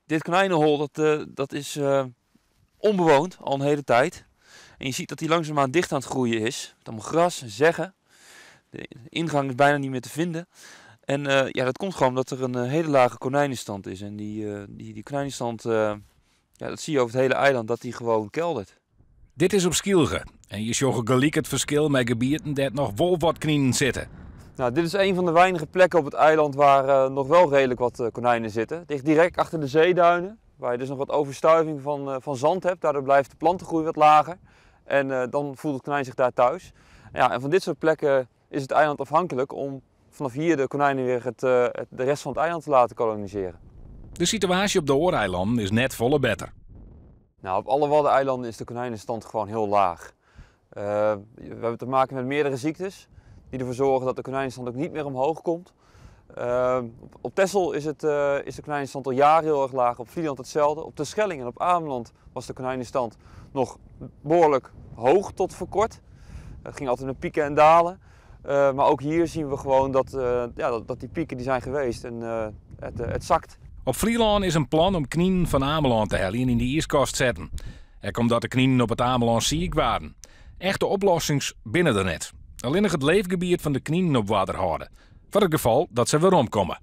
Dit konijnenhol dat, dat is onbewoond al een hele tijd. En je ziet dat die langzaamaan dicht aan het groeien is. Met allemaal gras en zeggen. De ingang is bijna niet meer te vinden. En ja, dat komt gewoon omdat er een hele lage konijnenstand is. En die konijnenstand, ja, dat zie je over het hele eiland, dat die gewoon keldert. Dit is op Skylge. En je sjogge gelyk it ferskil mei gebieten dêr't noch wol wat kninen sitte. Nou, dit is een van de weinige plekken op het eiland waar nog wel redelijk wat konijnen zitten. Het ligt direct achter de zeeduinen, waar je dus nog wat overstuiving van zand hebt. Daardoor blijft de plantengroei wat lager en dan voelt het konijn zich daar thuis. Ja, en van dit soort plekken is het eiland afhankelijk om vanaf hier de konijnen weer de rest van het eiland te laten koloniseren. De situaasje op de oare eilannen is net folle better. Nou, op alle Waddeneilanden is de konijnenstand gewoon heel laag. We hebben te maken met meerdere ziektes die ervoor zorgen dat de konijnenstand ook niet meer omhoog komt. Op Texel is de konijnenstand al jaren heel erg laag, op Vlieland hetzelfde. Op Terschelling en op Ameland was de konijnenstand nog behoorlijk hoog tot voor kort. Het ging altijd met pieken en dalen. Maar ook hier zien we gewoon ja, dat die pieken die zijn geweest en het zakt. Op Flylân is in plan om kninen fan Amelân te heljen en yn de iiskast setten. Ek omdat de kninen op it Amelân siik waarden. Echte oplossings binne der net. Allinnich it leefgebiet fan de kninen op oarder hâlde. Foar it gefal dat se weromkomme.